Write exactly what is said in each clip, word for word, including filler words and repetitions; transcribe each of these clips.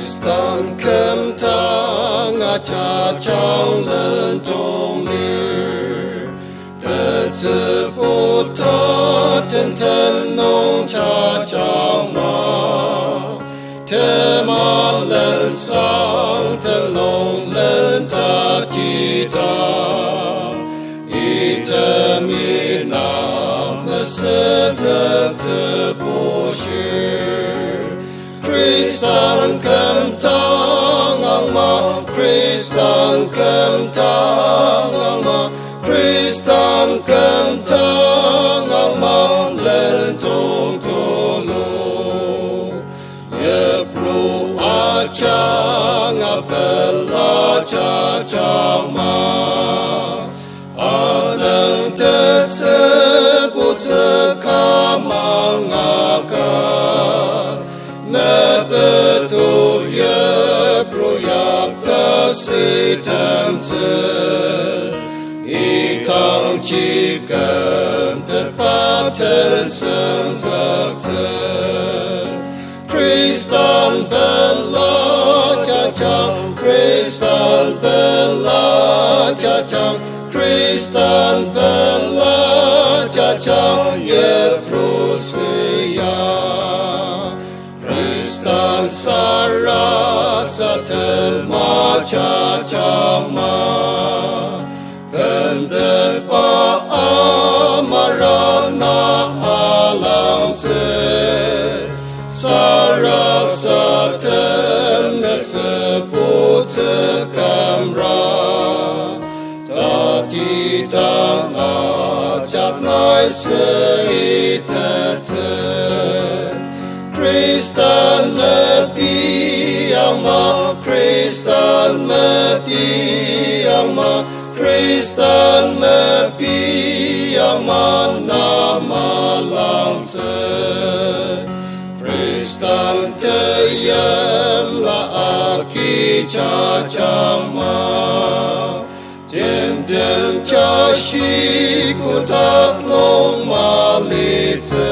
Khristan kümdang ajajang lendong lir. Tetsübu ta tenten nung jajangma. Temalen sang telonglen tatidang. Itemi na mesüzüktsü bushir. Khristan kümdang angma, Khristan kümdang angma, Khristan kümdang angma lendong tulu. Yipru ajanga pela jajangma. Anüng tetsübutsü kamangaka, mepetu yipru yakta sitemtsü, idangji kümtetba tensüngzüktsü. Khristan pela jajang, Khristan pela jajang, Khristan pela jajang yipru süa. Khristan sarasadema jajangma. Kümtetba amara na alangtsü, sarasadem nesübutsü kümra. Tatidang ajak nai süitettsü. Khristan mepi angma, Khristan mepi angma, Khristan mepi angma na malangtsü. Khristan teimla agi jajangma. Timtem jashi kotak nung malitsü,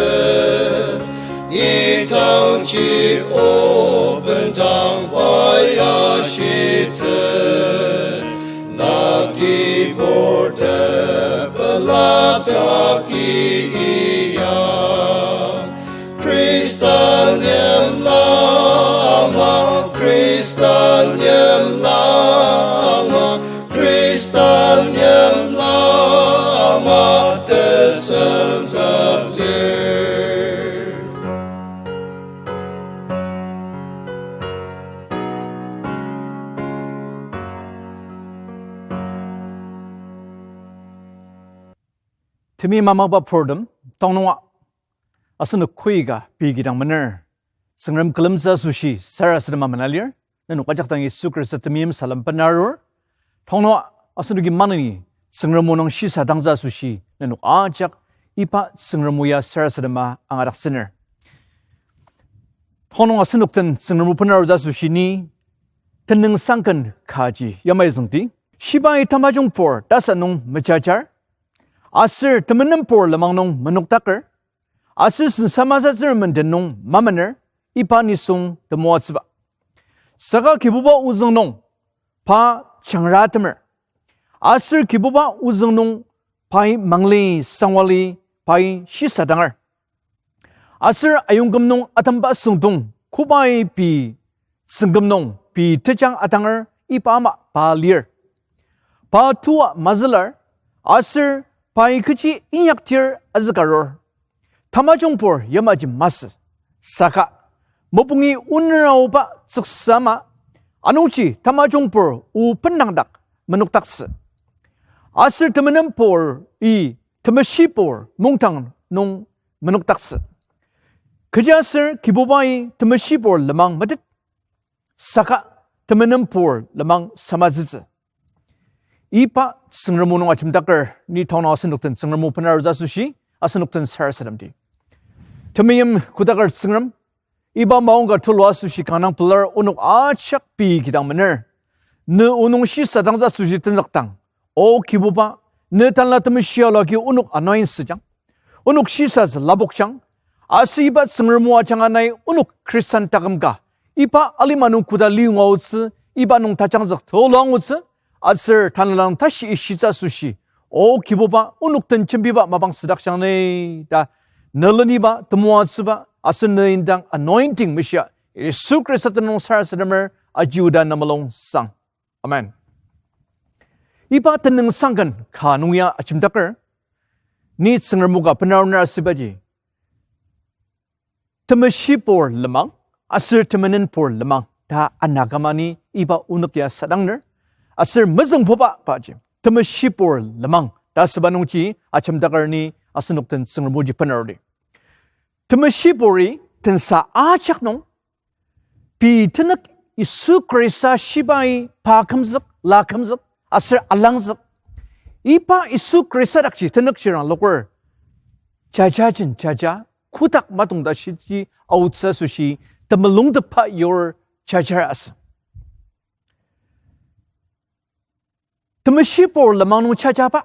idangji o bendang pai ashitsü, na kibur tepela taki iya. Khristan yimla ama, Khristan yimla ama, Khristan yimla ama tesenzük lir. Temeim amangba purtem, tanü nunga asenok koika pei kidang mener. Tsüngrem külemtsü asoshi sarasadema mena lir, nenok ajak dang Yisu Khrista temeim salem benarur. Tanü nunga asenoki maneni Tsüngrem o nung shisadangtsü asoshi nenok ajak iba Tsüngrem o ya sarasadema angadaktsüner. Tanü nung asenok den Tsüngrem o benarutsü asoshi ni tenüngsangken kaji yamai züngdi. Shibai tamajungbur tasa nung mejajar, aser temenenbur lenmang nung menokdaker, aser sensa masütsür menden nung mamener, iba nisung temoatsüba. Saka Kibuba ozüng nung pa jangratemer. Aser Kibuba ozüng nung pai mangli sangwali pai shisadanger. Aser ayongküm nung atemba süngdong kobai pei süngküm nung pei tejang adanger iba ama pa lir. Pa tua mazülar, aser pai kechi inyaktir azükarur. Tamajungbur yamaji masü. Saka, mopungi oneraoba tsüksama, anungji tamajungbur o bendangdak menokdaktsü. Aser temenenburi temeshibur mungdang nung menokdaktsü. Kechiaser Kibubai temeshibur lenmang metet, saka temenenbur lenmang samazütsü. Iba Tsüngrem o nung ajemdaker ni tanü nung asenok den Tsüngrem o benarutsü asoshi asenok den sarasademdi. Temeim kodaker Tsüngrem, iba maongka tulu asoshi kanga pelar onok ajak pei kidang mener. Ne o nung shisadangtsü asoshi tenzükdang, O Kibuba, ne Tanela Temeshi o lagi onok anointsüjang, onok shisatsü lapokjang, aser iba Tsüngrem o ajanga nai onok Khristan taküm ka iba alima nung koda liyonga aotsü, iba nung tajangzük tulu angutsü, aser tanela tashi ishitsü asoshi, O Kibuba, onok den jembiba mapang südakjang ni, ta ne leniba, temoatsüba, aser ne indang anointing meshia, Yisu Khrista tenüng sarasademer, aji oda ne mulung sang. Amen. Iba tenüngsang ken ka nung ya ajemdaker, ni Tsüngrem o ka benaruner asübaji, temeshibur lenmang, aser temenenbur lenmang ta ana küma ni iba onük ya sadangner, aser mezüngbuba paji, temeshibur lenmang ta asüba nungji ajemdaker ni asenok den Tsüngrem oji benarudi. Temeshiburi tensa ajak nung, pei tenük Yisu Khrista shibai pa kümzük, la kümzük, aser alangzük. Iba Yisu Khrista dakji tenük shirang loker, jajajen jaja, kotak matong ta shiji aotsü asoshi, temulungtepba yur jajar asü. Temeshibur lenmang nung jajaba,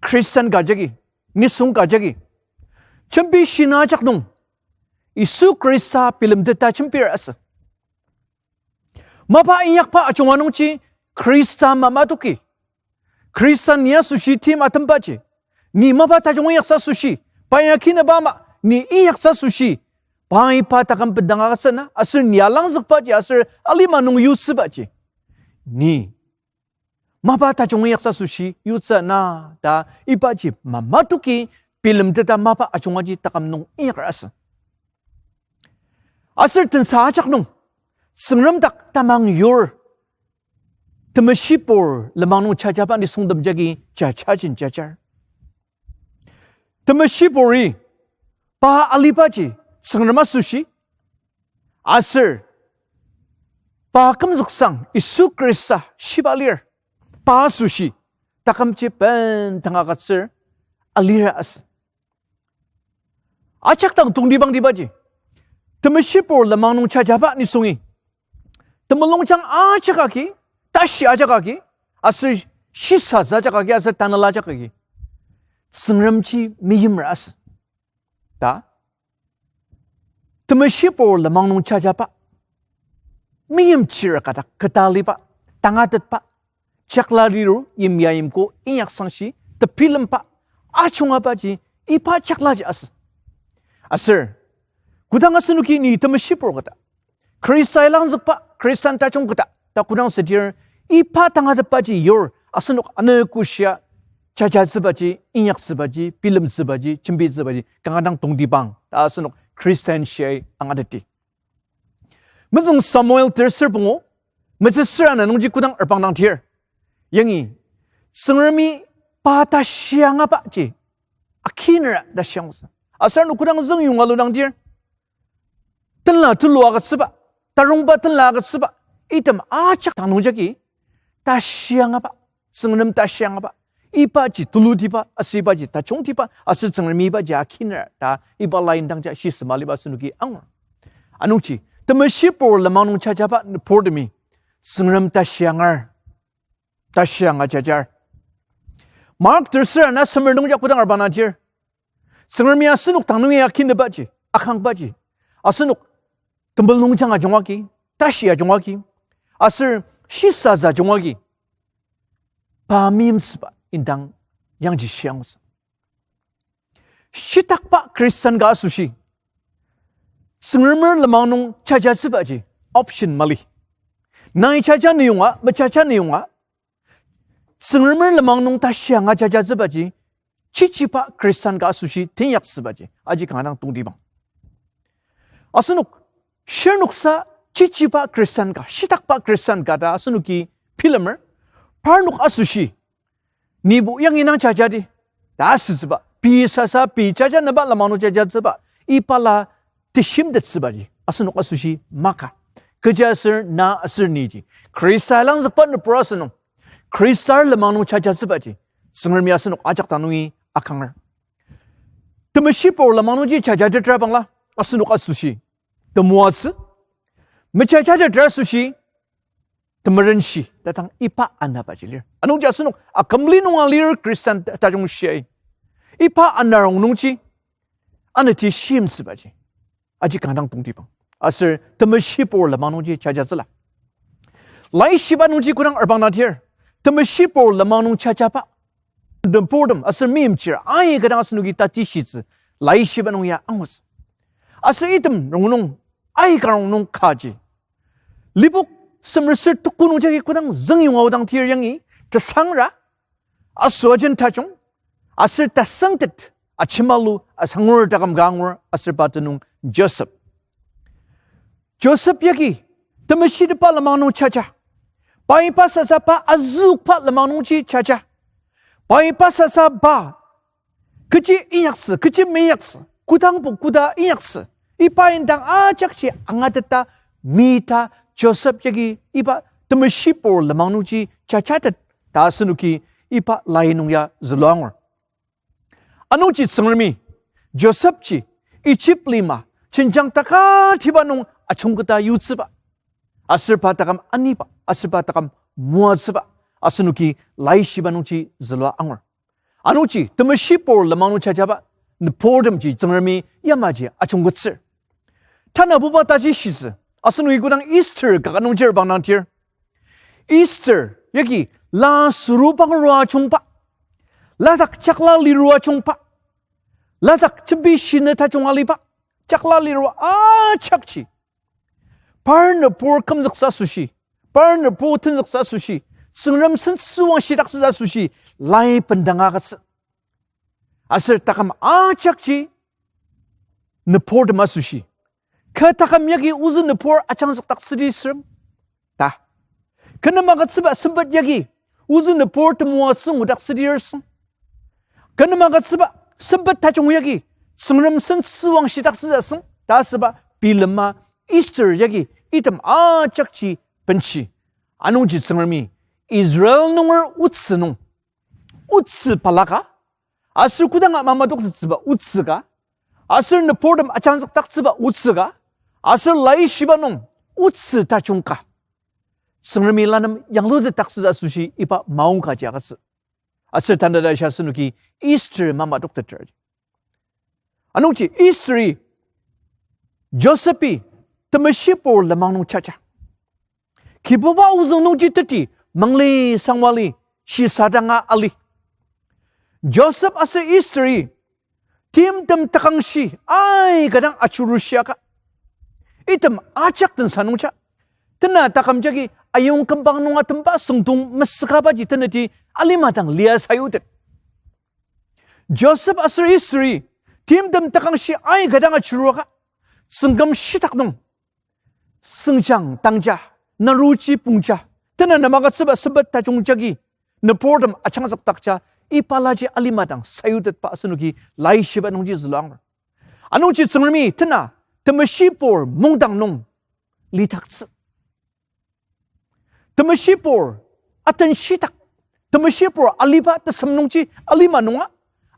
Christian ka jagi, nisung ka jagi, jembi shina ajak nung, Yisu Khrista bilemteta jembir asü. Mapa inyakba ajunga nungji Khrista mamatoki, Khrista ni asoshi tim atembaji, ni mapa tajung inyaktsü asoshi, pa ya kinaba ama, ni inyaktsü asoshi, pai pa taküm bendang agütsü na, aser ni alangzükbaji, aser alima nung yutsübaji, ni mapa tajung inyaktsü asoshi yutsü na, ta ibaji mamatoki bilemteta mapa ajungaji taküm nung inyaker asü. Aser tensa ajak nung, Tsüngrem dak tamang yur, temeshibur lenmang nung jajaba nisungtem jagi jajajen jajar. Temeshiburi, pa alibaji, Tsüngrem asoshi, aser pa kümzüksang Yisu Khrista shiba lir, pa asoshi, takümji bendang agütsür alira asü. Ajak dang tongtibangtibaji, temeshibur lenmang nung jajaba nisungi, temulungjang ajak agi, tashi ajak agi, aser shisatsü ajak agi, aser tanela ajak agi, Tsüngremji meimer asü. Ta, temeshibur lenmang nung jajaba, meimchir kadak ketaliba, tangatetba, jakla liru yimya yimko inyaksangshi tebilemba, ajungabaji, iba jaklaji asü. Aser, kodang asenoki ni temeshibur keta, Khrista ilangzükba, Khristan tajung keta ta kodang südir, iba tangatetbaji yur asenok anogo shia jajatsübaji, inyaktsübaji, bilemtsübaji, jembitsübaji kanga dang tongtibang ta asenok Khristan shiai angateti. Mezüng Samuel terser pungu, metsüsür ana nungji kodang erbang dang tir, yangi Tsüngremi pa tashi angabaji akinera tashi angutsü. Aser ano kodang züngyonga ludang tir, tenla tulu agütsüba, tarongba tenla agütsüba, item ajak dang nungjagi tashi angaba, Tsüngrem tashi angaba, ibaji tulutiba, aser ibaji tajungtiba, aser Tsüngremi ibaji akiner ta iba la indangja shisema aliba asenoki angur. Anungji, temeshibur lenmang nung jajaba nüburtemi Tsüngrem tashi angar, tashi anga jajar. Mark terser ana semer nungji kodang erbang dang tir, Tsüngremi asenok dang nungi akinebaji, akangbaji, asenok temulungjang ajungagi, tashi ajungagi, aser shisatsü ajungagi, pa meimtsüba indang yangji shiangutsü. Shitakba Khristan ka asoshi, Tsüngremer lenmang nung jajatsübaji option mali. Nai jaja niyonga, mejaja niyonga, Tsüngremer lenmang nung tashi anga jajatsübaji, chichiba Khristan ka asoshi teinyaktsübaji aji kanga dang tongtibang. Asenok shirnoksa chichiba Khristan ka, shitakba Khristan ka ta asenoki bilemer, parnok asoshi nibo yangi nang jajadi ta asütsüba, pei sasa pei jaja nüba lenmang nung jajatsüba, iba la teshimtettsübaji asenok asoshi maka. Kechiaser na aser niji Khrista langzükba nübur asünung, Khristar lenmang nung jajatsübaji Tsüngremi asenok ajak dang nungi akanger. Temeshibur lenmang nungji jajatetra bangla asenok asoshi temoatsü, mejajatetra asoshi temerenshi ta dang iba anabaji lir. Anungji asenok akümli nunga lir Khristan tajung shiai, iba anarong nungji anati shimtsübaji aji kanga dang tongtibang. Aser temeshibur lenmang nungji jajatsüla. Laishiba nungji kodang erbang dang tir, temeshibur lenmang nung jajaba nüburtem aser meimchir aika dang asenoki tatishitsü laishiba nung ya angutsü. Aser item rongnung, aika rongnung kaji Lipok semer ser tuku nung jagi kodang züngyonga aodang tir yangi, tesangra, asoajen tajung, aser tasangtet, achimalu asangur taküm ka angur aser pa tenüng Joseph. Joseph yagi temeshitepba lenmang nung jaja. Pai iba sasa pa azükba lenmang nungji jaja. Pai iba sasa pa kechi inyaktsü, kechi meinyaktsü, kodangbo koda inyaktsü, iba indang ajakji angateta mita Joseph yagi iba temeshibur lenmang nungji jajatet ta asenoki iba lai nung ya zülua angur. Anungji Tsüngremi Josephji Egypt lima jenjang takatiba nung ajungketa yutsüba, aser pa taküm aniba, aser pa taküm moatsüba, asenoki laishiba nungji zülua angur. Anungji temeshibur lenmang nung jajaba nüburtemji Tsüngremi yamaji ajungketsür. Tanabuba taji shitsü, asenoki kodang Esther kaka nungji erbang dang tir, Esther yagi la sürubang rua ajungba, ladak jakla lirua ajungba, ladak jembi shinü tajung aliba, jakla lirua ajakji par nübur kümzüktsü asoshi, par nübur tenzüktsü asoshi, Tsüngrem sentsüwangshidaktsütsü asoshi lai bendanga agütsü. Aser taküm ajakji nüburtem asoshi, kü taküm yagi ozü nübur ajangzükdaktsüdi süng ta. Kü nem agütsüba sempet yagi ozü nübur temoatsü ngudaktsüdir süng. Kü nem agütsüba sempet tajung yagi Tsüngrem sentsüwangshidaktsütsü süng ta asüba bilema Esther yagi item ajakji benshi. Anungji Tsüngremi Israel nunger otsü nung otsü balaka, aser kodanga mamadoktettsüba otsü ka, aser nüburtem ajangzükdaktsüba otsü ka, aser laishiba nung otsü tajung ka, Tsüngremi la nem yanglutetdaktsütsü asoshi iba maongkaji agütsü. Aser tanü ta shia asenoki Esther mamadokteter. Anungji Esther-i Joseph-i temeshibur lenmang nung jaja. Kibuba ozüng nungji teti mangli sangwali shisadanga ali. Joseph aser Esther-i timtem takangshi aika dang achurushi aka, item ajak tensa nungja, tena taküm jagi ayong kümbang nung atemba süngdong mesükabaji teneti alima dang lia sayutet. Joseph aser Esther-i timtem takangshi aika dang achuru aka, tsüngküm shitak nung, süngjang tangja, naruji pongja, tena nem agütsüba sempet tajung jagi nüburtem ajangzükdakja, ibalaji alima dang sayutetba asenoki laishiba nungji zülua angur. Anungji Tsüngremi tena temeshibur mungdang nung lidaktsü. Temeshibur atenshidak, temeshibur aliba tesem nungji alima nunga,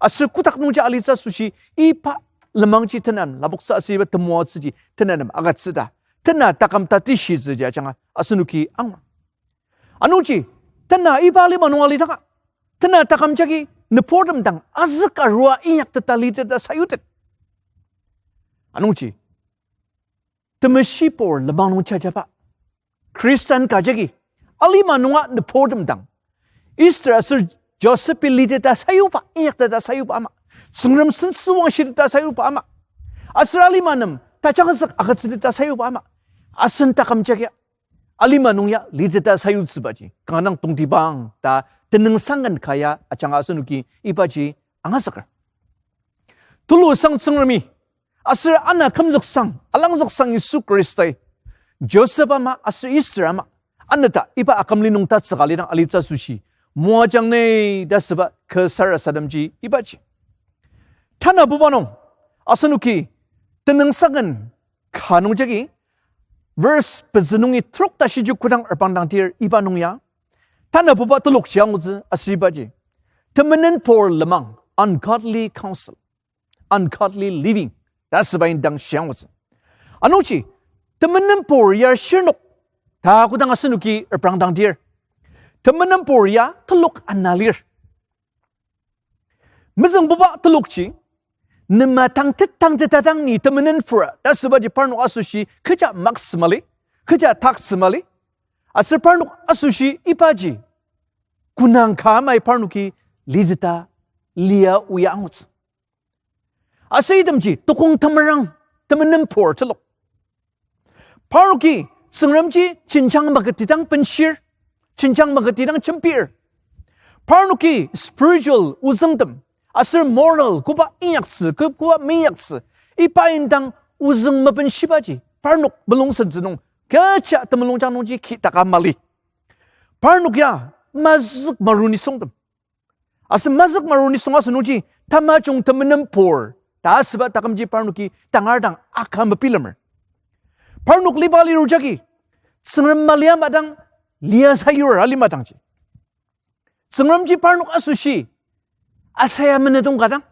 aser kotak nungji alitsü asoshi iba lenmangji tenem lapoktsü aser iba temoatsüji tenanem agütsü ta, tena taküm tatishitsüji ajanga asenoki angur. Anungji tena iba alima nunga lidanga, tena taküm jagi nüburtem dang azük arua inyakteta liteta sayutet. Anungji temeshibur lenmang nung jajaba Christian ka jagi alima nunga nüburtem dang Esther aser Joseph-i liteta sayuba, inyakteta sayuba ama, Tsüngrem sentsüwangshiteta sayuba ama, aser alima nem tajangzük agütsüteta sayuba ama, asen taküm jagi alima nung ya liteta sayutsübaji kanga dang tongtibang ta tenüngsang ken ka ya ajanga asenoki ibaji angazüker. Tulusang Tsüngremi aser ana kümzüksang, alangzüksang Yisu Khristai, Joseph ama aser Esther ama, anata iba akümli nung tatsüka lidang alitsü asoshi moajang ni ta süba kü sarasademji ibaji. Tanabuba nung asenoki tenüngsang ken ka nung jagi verse pezü nungi trok ta shiji kodang erbang dang tir iba nung ya, tanabuba telokji angutsü aser ibaji temenenpur lenmang, ungodly counsel, ungodly living ta süba indang shi angutsü. Anungji temenenpur ya shirnok ta kodang asenoki erbang dang tir, temenenpur ya telok ana lir. Mezüngbuba telokji, nema tangtet tangtet ta dang ni temenen pur ta asübaji parnok asoshi kecha maktsü mali, kecha taktsü mali. Aser parnok asoshi ibaji konang ka amai parnoki liteta lia oa angutsü. Aser itemji tukong temerang, temenen pur telok. Parnoki Tsüngremji jenjang maketi dang benshir, jenjang maketi dang jembir. Parnoki spiritual ozüngtem, aser moral koba inyaktsü, ko- koba meinyaktsü, iba indang ozüng mebenshibaji parnok mulung sentsü nung kecha temulungjang nungji kitaka mali. Parnok ya mazük maru nisungtem. Aser mazük maru nisung asü nungji tamajung temenen pur ta asüba takümji parnoki tangar dang aka mebilemer. Parnok liba liru jagi Tsüngrem mali ama dang lia sayur alima dangji, Tsüngremji parnok asoshi asaya menedong ka dang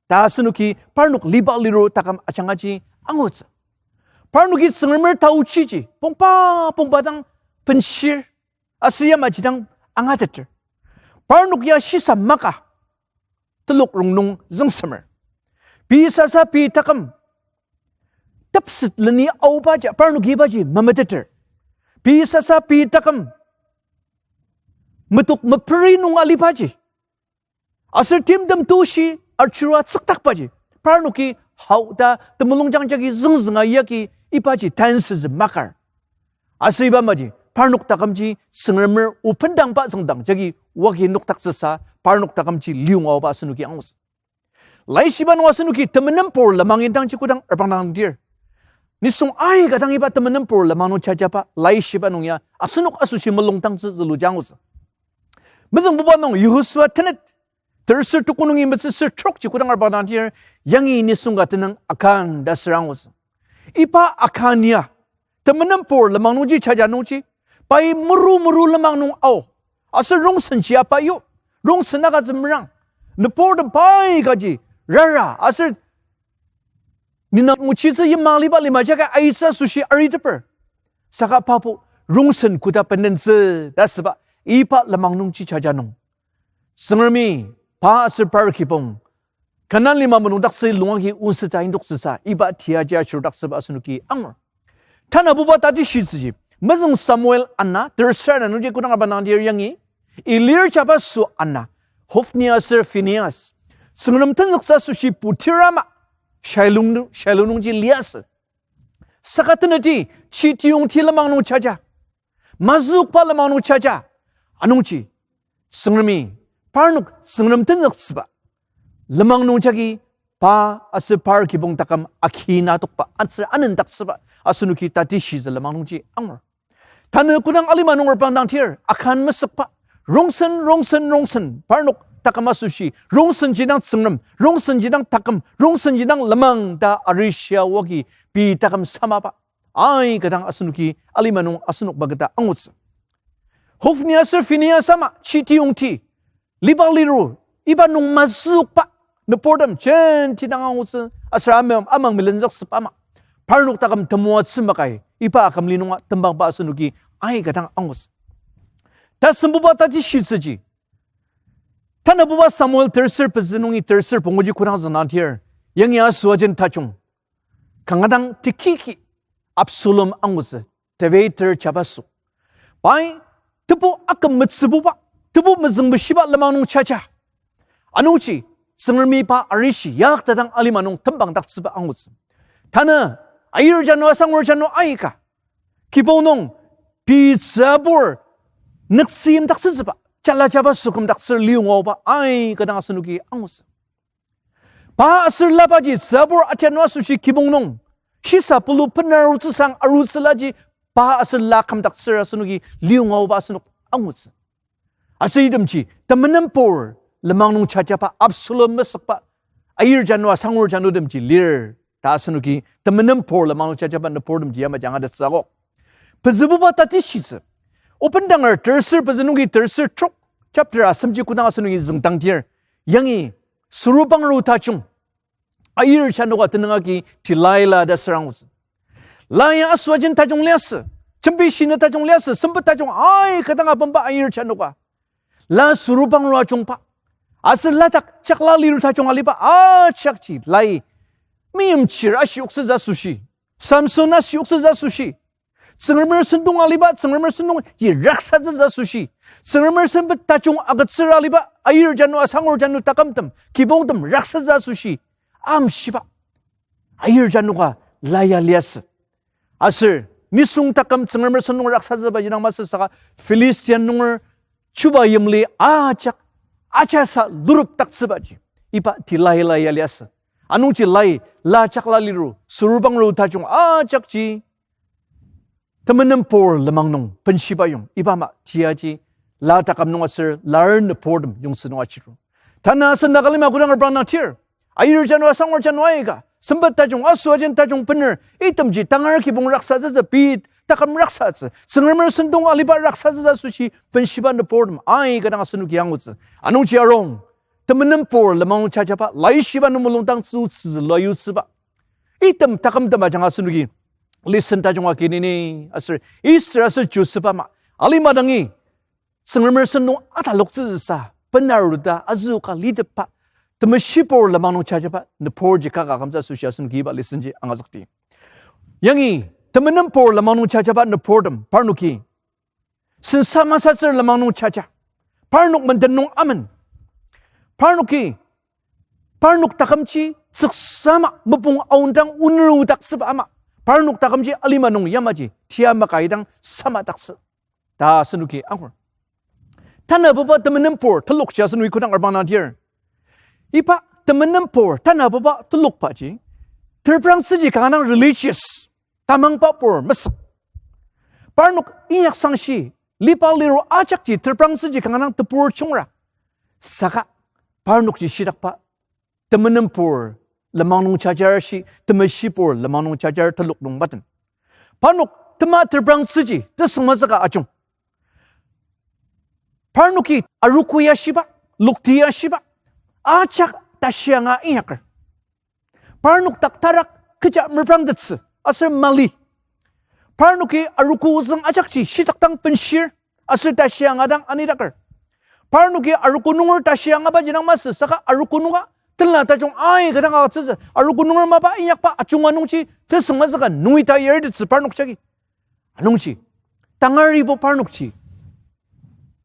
ta asenoki parnok liba liru taküm ajangaji angutsü. Parnoki Tsüngremer taochiji pongba pongba dang benshir, aser yamaji dang angateter. Parnok ya shisa maka telok rongnung züngsemer. Pei sasa pei taküm tepset leni aobaji, parnoki ibaji memeteter. Pei sasa pei taküm metok meperi nung alibaji, aser timtem tushi archirua tsüktakbaji, parnoki hao ta temulungjang jagi züngzünga yagi ibaji tansüzü makar. Aser iba maji parnok takümji Tsüngremer obendangba züngdang jagi oagi nokdaktsüsa parnok takümji liyonga aoba asenoki angutsü. Laishiba nung asenoki temenen pur lenmang indangji kodang reprangdangdir, nisung aika dang iba temenen pur lenmang nung jajaba laishiba nung ya asenok asoshi mulungdangtsü züluji angutsü. Mezüngbuba nung Yehosua tenet, terser tuko nungi metsüser trokji kodang reprangdangdir, yangi nisung ka tenüng Akan ta sür angutsü. Iba Akan ya temenen pur lenmang nungji jaja nungji, pai muru muru lenmang nung ao, aser rongsen jia pai yo, rongsen agütsü merang, nüburtem pai kaji rara aser ninang nguchitsü yimang liba lima jagi aitsü asoshi ariteper. Saka pabo rongsen koda benentsü ta asüba iba lenmang nungji jaja nung, Tsüngremi pa aser par kibong Kanan lima mulungdaktsü lung agi onseta indoktsüsa iba tiaji ashirudaktsüba asenoki angur. Tanabuba tatishitsüji, mezüng Samuel ana, terser ana nungji kodang reprangdangdir yangi, Elir jabaso ana, Hofni aser Phinehas, Tsüngrem tenzüktsü asoshi putir ama, Shiloh nu-, Shiloh nungji liasü. Saka teneti, chi tiyongti lenmang nung jaja, mazükba lenmang nung jaja, anungji Tsüngremi parnok Tsüngrem tenzüktsüba lenmang nung jagi pa aser par kibong taküm aki na tokba, aser anendaktsüba asenoki tatishitsü lenmang nungji angur. Tanü kodang alima nung reprangdangdir, Akan mesükba, rongsen, rongsen, rongsen, parnok taküm asoshi, rongsen jidang Tsüngrem, rongsen jidang taküm, rongsen jidang lenmang ta arishia oagi pei taküm samaba aika dang asenoki alima nung asenok maketa angutsü. Hofni aser Phinehas ama chi tiyongti, liba liru, iba nung mazükba, nüburtem jenti dang angutsü, aser ama-, amang milenzüktsüba ama, parnok taküm temoatsü makai iba akümli nunga tembangba asenoki aika dang angutsü. Tasembuba tatishitsüji, tanabuba Samuel terser pezü nungi terser punguji kodang züngdangdir, yangi asüajen tajung kanga dang tekiki Absalom angutsü, David ter jabaso. Pai tebu akümetsübuba, tebu mezüngmeshiba lenmang nung jaja. Anungji Tsüngremi pa arishi yaktadang alima nung tembangdaktsüba angutsü. Tanü ayir jano asangur jano aika, kibong nung pei tsübur nüktsü yimdaktsütsüba, jala jabaso kümdaktsür liyonga aoba aika dang asenoki angutsü. Pa aser labaji tsübur atianu asoshi kibong nung shisa pulu benarutsüsang arutsülaji pa aser la kümdaktsür asenoki liyonga aoba asenok angutsü. Aser itemji temenen pur lenmang nung jajaba Absalom mesükba, ayir jano asangur janotemji lir ta asenoki temenen pur lenmang nung jajaba nüburtemji yamaji angatettsü akok. Pezübuba tatishitsü, Obendanger terser pezü nungi terser trok chapter asemji kodang asenoki züngdangdir, yangi sorubangru tajung, ayir janoka tenüng agi Delilah ta sür angutsü. La ya asüajen tajung liasü, jembi shina tajung liasü, sempet tajung aika dang apemba ayir janoka. La sorubangru ajungba, Aser ladak jakla liru tajung aliba ajakji lai meimchir ashiyoktsütsü asoshi, Samson ashiyoktsütsü asoshi, Tsüngremer sentong aliba, Tsüngremer sentongji raksatsütsü asoshi, Tsüngremer sempet tajung agütsür aliba, ayir jano, asangur jano, takümtem, kibongtem raksatsü asoshi, amshiba ayir janoka la ya liasü. Aser nisung taküm Tsüngremer sentong raksatsübaji dang masü saka Philistine nunger chuba yimli ajak ajasa lurupdaktsübaji iba tilai la ya liasü. Anungji lai la jakla liru, surubangru tajung ajakji temenenpur lenmang nung benshiba yong iba ama tiaji la taküm nung aser lar nüburtem yongtsü nung ajiru. Tanü asen Nagalima kodang reprangdang tir, ayir jano, asangur jano aika, sempet tajung, asoajen tajung bener, itemji tangar kibong raksatsütsü, pei taküm raksatsü, Tsüngremer sentong aliba raksatsütsü asoshi benshiba nüburtem aika dang asenoki angutsü. Anungji arung, temenenpur lenmang nung jajaba laishiba nung mulung dang tsütsü la yutsüba item takümtem ajanga asenoki listen tajung agi nini aser Esther aser Joseph ama alima dangi Tsüngremer sentong ataloktsütsüsa benaruta azüoka litepba temeshibur lenmang nung jajaba nüburji kaka akümtsü asoshi asenoki iba listen ji angazükdi. Yangi temenenpur lenmang nung jajaba nüburtem parnoki sensa masatsür lenmang nung jaja, parnok menden nung amen, parnoki parnok takümji tsüksama mopung aondang oner odaktsüba ama, parnok takümji alima nung yamaji tia maka idang samadaktsü ta asenoki angur. Tanabuba temenenpur telokji asenoki kodang reprangdang tir, iba temenenpur tanabuba telokbaji teprangtsüji kanga dang religious tamangba pur mesük. Parnok inyaksangshi liba liru ajakji teprangtsüji kanga dang tebur chungra. Saka parnokji shitakba temenenpur lenmang nung jajar shi temeshibur lenmang nung jajar telok nung maten. Parnok tema teprangtsüji tesüngmazüka ajung, parnoki arogo ya shiba, lokti ya shiba, ajak tashi anga inyaker. Parnok dak tarak kecha merprangtettsü aser mali. Parnoki arogo ozüng ajakji shitak dang benshir aser tashi anga dang anidaker. Parnoki arogo nunger tashi angabaji dang masü saka arogo nunga tenla tajung aika dang agütsütsü, arogo nunger mapa inyakba ajunga nungji tesüngmazüka nungi ta yaritettsü parnok jagi. Anungji tangaribo parnokji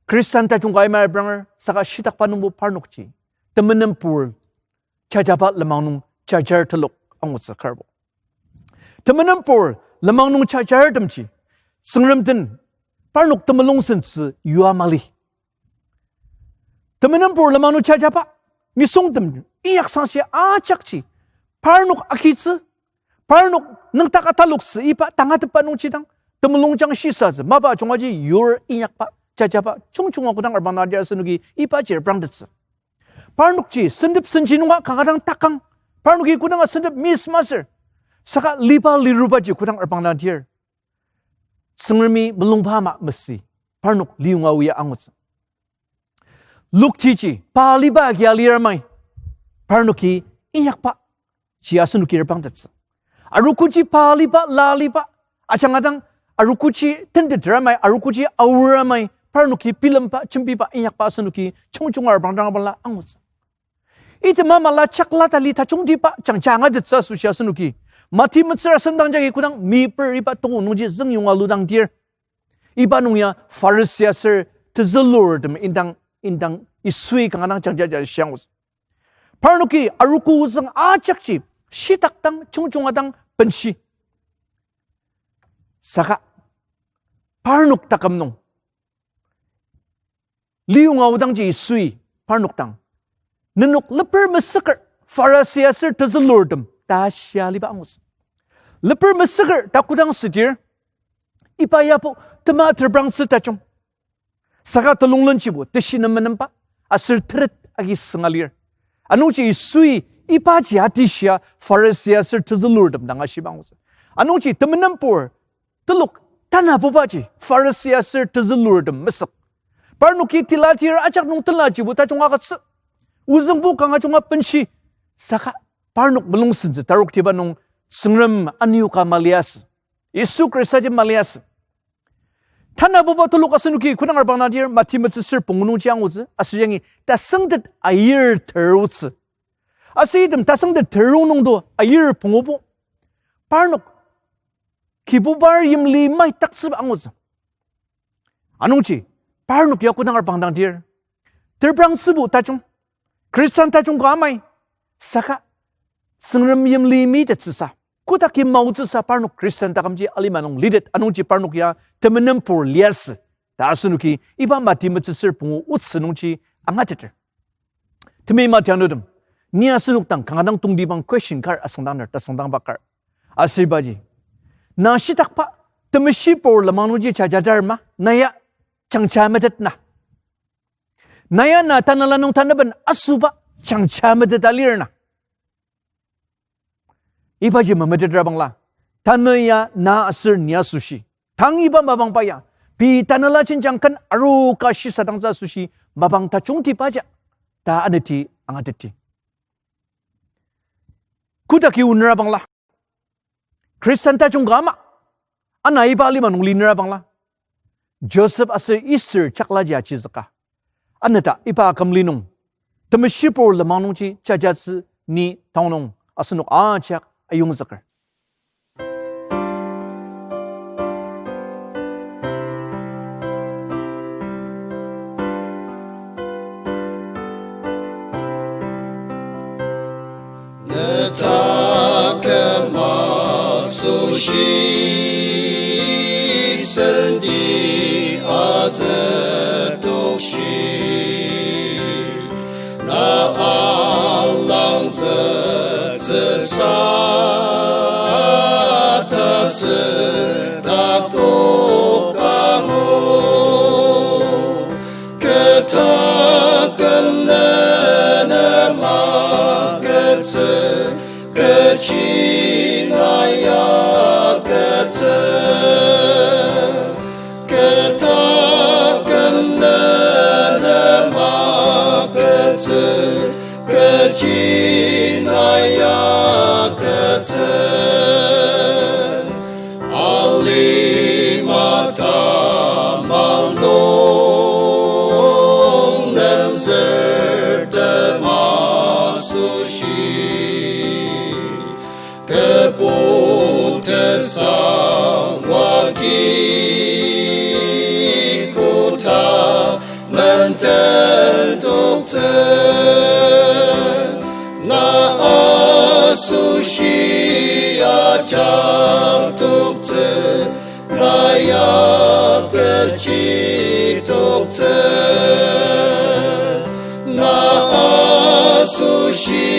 Khristan tajung ka aima repranger saka shitakba nungbo parnokji temenenpur jajaba lenmang nung jajar telok angutsü karbo. Temenenpur lenmang nung jajartemji Tsüngrem den parnok temulung sentsü yua mali. Temenenpur lenmang nung jajaba nisungtem inyaksangshi ajakji parnok agitsü, parnok nüngdak ataloktsü iba tangatetba nungji dang temulungjang shisatsü mapa jungaji yur inyakba jajaba jungjunga kodang reprangdang tir asenoki ibaji reprangtettsü. Parnokji sentep senji nunga kanga dang takang, parnoki kodanga sentep miss masür, saka liba lirubaji kodang reprangdang tir Tsüngremi mulungba ama mesü, parnok liyonga oa angutsü. Lokjiji pa aliba agi alir amai, parnoki inyakba ji asenoki reprangtettsü. Arogoji pa aliba, la aliba, ajanga dang arogoji tenteter amai, arogoji aor amai, parnoki bilemba, jembiba, inyakba asenoki jungjunga reprangdang bala angutsü. Item ama la jakla tali tajungtiba jangja angatettsü asoshi asenoki Mati metsür asem dang jagi kodang meyiper iba toko nungji züngyonga aludang tir, iba nung ya Pharisi aser tezülurtem indang, indang Yisui kanga dang jangja ja shiangutsü. Parnoki arogo ozüng ajakji shitak dang jungjunga dang benshi. Saka parnok taküm nung liyonga aodangji Yisui parnok dang, nenok leper mesüker Pharisi aser tezülurtem ta shia aliba angutsü. Leper mesüker ta kodang südir, iba yabo tema teprangtsü tajung. Saka telunglenjibo teshi nem menemba aser teret agi sünga lir. Anungji Yisui ibaji atishia Pharisi aser tezülurtem dang ashiba angutsü. Anungji temenenpur telok tanabubaji Pharisi aser tezülurtem mesük. Parnoki tilatir ajak nung tenlajibo tajung agütsü, ozüngbo kanga junga benshi. Saka parnok mulung sentsü taroktiba nung Tsüngrem anioka maliasü, Yisu Khristaji maliasü. Tanabuba telok asenoki kodang arbang dangdir, Mati metsüsür pungu nungji angutsü, aser yangi tasüngtet ayir terutsü. Aser item tasüngtet teru nungdo ayir pungubo, parnok Kibubar yimli maitoktsüba angutsü. Anungji, parnok ya kodang arbang dangdir, teprangtsübo tajung, Khristan tajung ka amai, saka Tsüngrem yimli mitettsüsa, kodaki maotsüsa parnok Khristan takümji alima nung litet, anungji parnok ya temenenpur liasü ta asenoki iba Mati metsüsür pungu otsü nungji angateter. Temeim atianutem, ni asenok dang kanga dang tongtibang question kar asüngdangner, tasüngdangba kar. Aser ibaji, na shitakba temeshipur lenmang nungji jajadar ma, na ya jangja metet na? Na ya na tanela nung tanaben asüba jangja meteta lir na? Ibaji memetetra bangla, tanü ya na aser ni asoshi, tang iba mapangba ya, pei tanela jenjang ken aroka shisadangtsü asoshi mapang tajungtibaja ta aneti angateti. Kodaki onera bangla, Khristan tajung ka ama, ana iba alima nung linera bangla, Joseph aser Esther chaklaji achizüka, anata iba akümli nung temeshipur lenmang nungji jajatsü ni tanü nung asenok ajak ayongzüker. Ne taküm asoshi sendi azü tokshi, na alangzütsüsa tasü takok angu. Kü taküm ne nem agütsü, kechi na ya agütsü. Kü taküm ne nem agütsü, kechi na ya agütsü. Alima tamang nung nemzürtem asoshi, kübok tesang wagi koda menden toktsü, na asoshi ajak toktsü, na ya kechi toktsü, na asoshi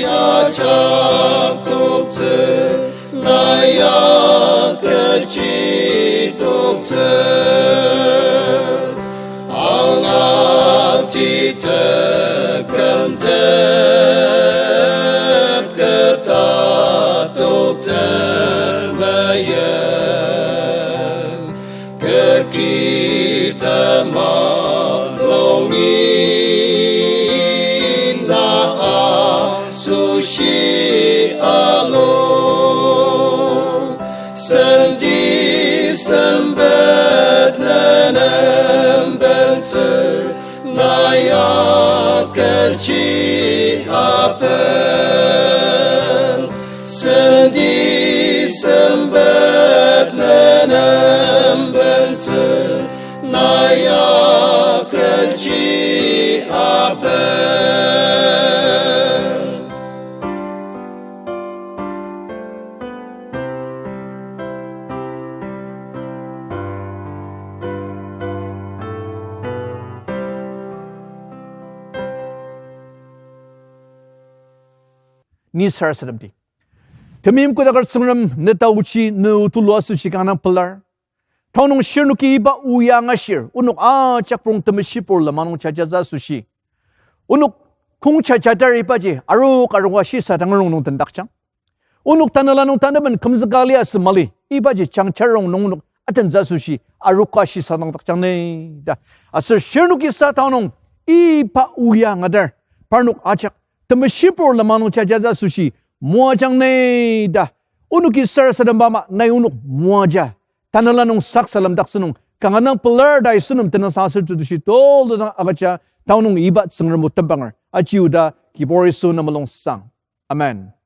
ajak toktsü, na ya kechi toktsü. Angati tekümtet keta toktemeyen, kü ki temang nungi na asoshi alu. Sendi sempet nenem bentsü, na ya kechi apen. Sendi sempet nenem bentsü, na ya kechi apen. Ni sarasademdi. Temeim kodaker Tsüngrem, ne taochi, ne tulu asoshi kanga pelar. Tanü nung shirnoki iba o ya angashir, onok ajak prong temeshipur lenmang nung jajatsü asoshi, onok kong jajadar ibaji arok aroka shisadang rongnung tendakjang. Onok tanela nung tanaben kümzüka liasü mali, ibaji jangja rongnung onok atentsü asoshi aroka shisadangdakjang ni ta. Aser shirnoki sa tanü nung iba o ya angadar, parnok ajak temeshipur lenmang nung jajatsü asoshi moajang ni ta. Onoki sarasademba ama nai onok moaja. Tanela nung sak salamdaktsü nung kanga dang pelar ta Yisu nem tenüngsang aser tetushi tulu dang agüja tanü nung iba Tsüngrem o tembanger aji oda Kibur Yisu nem mulungsang. Amen.